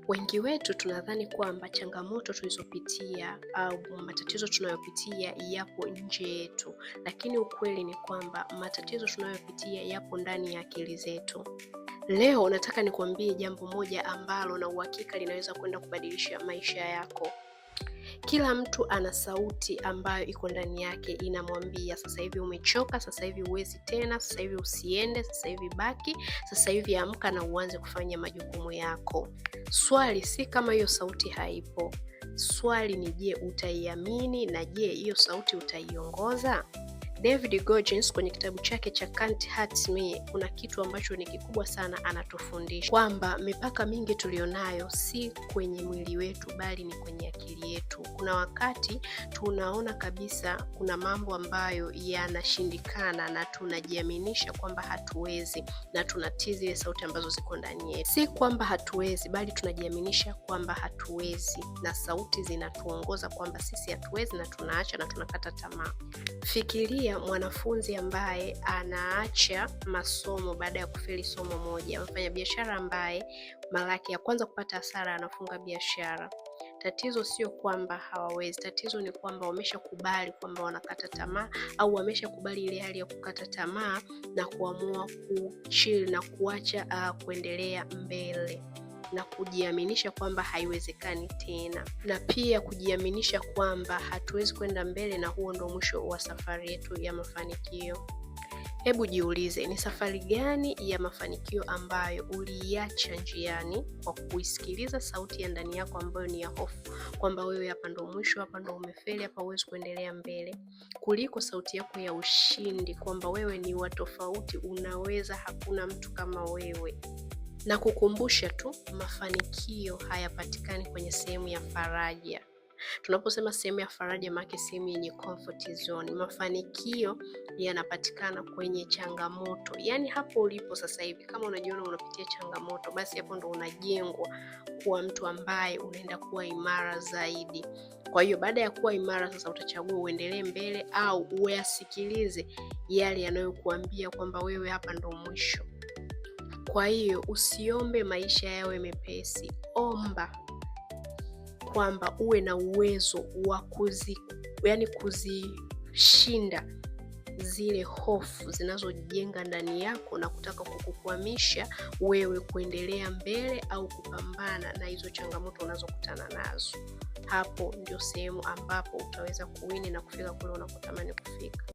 Wengi wetu tunadhani kwamba changamoto tulizopitia au matatizo tunayopitia yapo nje yetu, lakini ukweli ni kwamba matatizo tunayopitia yapo ndani ya akili zetu. Leo nataka nikuambie jambo moja ambalo na uhakika linaweza kwenda kubadilisha maisha yako. Kila mtu ana sauti ambayo iko ndani yake inamwambia, sasa hivi umechoka, sasa hivi huwezi tena, sasa hivi usiende, sasa hivi baki, sasa hivi amka na uanze kufanya majukumu yako. Swali si kama hiyo sauti haipo. Swali ni je, utaiamini? Na je, hiyo sauti utaiongoza? David Goggins kwenye kitabu chake cha Can't Hurt Me kuna kitu ambacho ni kikubwa sana anatufundisha kwamba mipaka mingi tulionayo si kwenye mwili wetu bali ni kwenye akili yetu. Kuna wakati tunaona kabisa kuna mambo ambayo yanashindikana na tunajiaminisha kwamba hatuwezi na tunatii zile sauti ambazo ziko ndani yetu. Si kwamba hatuwezi, bali tunajiaminisha kwamba hatuwezi, na sauti zinatuongoza kwamba sisi hatuwezi, na tunaacha na tunakata tamaa. Fikiria mwanafunzi ambaye anaacha masomo baada ya kufeli somo moja, mfanyabiashara ambaye mara yake ya kwanza kupata hasara anafunga biashara. Tatizo sio kwamba hawawezi, tatizo ni kwamba wameshakubali kwamba wanakata tamaa, au wameshakubali ile hali ya kukata tamaa na kuamua kuchill na kuacha kuendelea mbele na kujiaminisha kwamba haiwezekani tena, na pia kujiaminisha kwamba hatuwezi kwenda mbele na huo ndo mwisho wa safari yetu ya mafanikio. Hebu jiulize, ni safari gani ya mafanikio ambayo uliiacha njiani kwa kuisikiliza sauti ya ndani yako ambayo ni ya hofu kwamba wewe hapa ndo mwisho, hapa ndo umefeli, hapa huwezi kuendelea mbele, kuliko sauti yako ya ushindi kwamba wewe ni wa tofauti, unaweza, hakuna mtu kama wewe. Na kukumbusha tu, mafanikio hayapatikani kwenye sehemu ya faraja. Tunaposema sehemu ya faraja, maana sehemu yenye comfort zone. Mafanikio yanapatikana kwenye changamoto. Yaani hapo ulipo sasa hivi, kama unajiona unapitia changamoto, basi hapo ndo unajengwa kuwa mtu ambaye unaenda kuwa imara zaidi. Kwa hiyo baada ya kuwa imara sasa, utachagua uendelee mbele au uyasikilize yale yanayokuambia kwamba wewe hapa ndo mwisho. Kwa hiyo usiombe maisha yawe mepesi, omba kwamba uwe na uwezo wa kuzishinda zile hofu zinazojenga ndani yako na kutaka kukukwamisha wewe kuendelea mbele au kupambana na hizo changamoto unazokutana nazo. Hapo ndio sehemu ambapo utaweza kuwini na kufika kule unakotamani kufika.